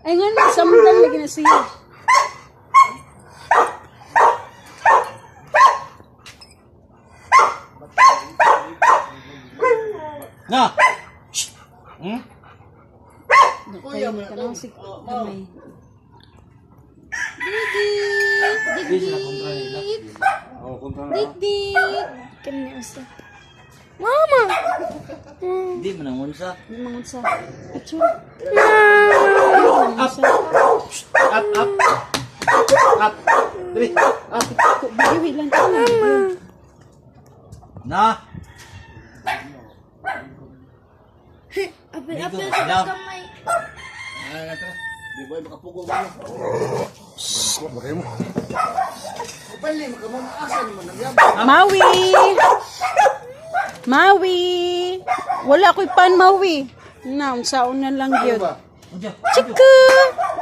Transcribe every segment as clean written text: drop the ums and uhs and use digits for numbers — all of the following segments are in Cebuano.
Ay nga na, samdan lagi na siya. Na. Hmm? Kuya, mo si gamay. Digi! Di sila kontra nila. Dig! Oh, kontra na. Dig! Dig! Kani asa. Mama! Di man ang unsa. Di mangun sa picture. Up. Up, up. Up. Dali. Up. Biwi lang. Mama! Na. Apil, Dito, apil na. sa kamay. Di ba makapugo mo? Kapali, makamamaasa naman ang yabang. Maui! Maui! Wala ko'y pan, Maui. Na, unsaon na lang yun. Unsa? Chiku!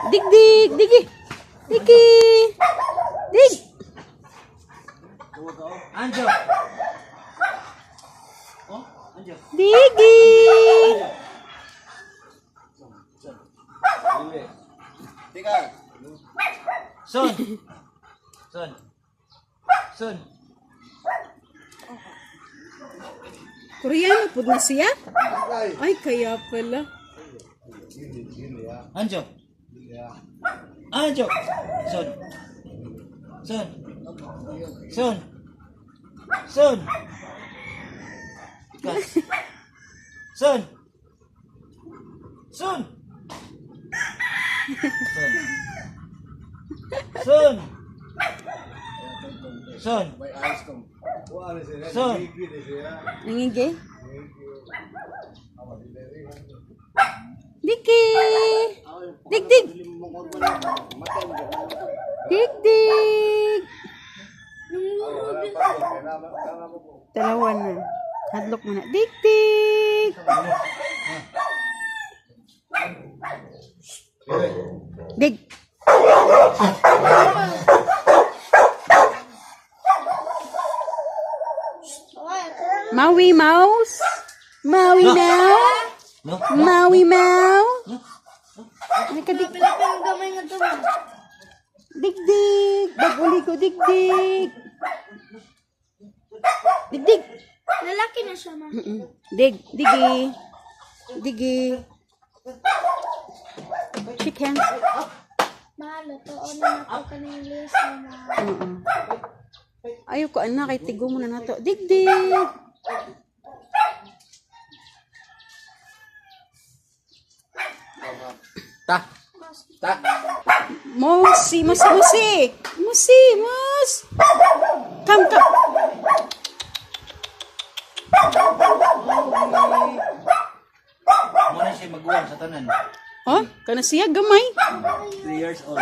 Dig, dig! Digi! Digi! Dig! Anjo. Oh, Anjo. Digi! Tika, Son. Son. Son. Koreano pud na siya? ay. Ay, kaya pala. Anjo. Anjo. Son. Son. Son. Son. Ikas. Son. Son. Son. Son. Son. May ayos kang. Son. Nangigi? Digi! Dig, dig! Dig, dig! Dalawa na. Hadlok mo na. Dig, dig! Dig! Maui Mouse? Maui Mau? No. Maui Mau? Ay, kadig. Apil, apil ang gamay nga to. Dig, dig! Baguli ko, dig, dig! Dig, dig! Lalaki na siya, ma. Dig, digi. Digi. Shake hands. Mahalo to. Ano na po kaning list na ma. Oo. Ayaw ko, anak. Kay tigo mo na nato. Dig, dig. Ta. Ta. Musi, musi, musi. Musi, mus. Come, come. Mo na siya maguwang sa tanan. Oh, kana siya gamay. 3 years old.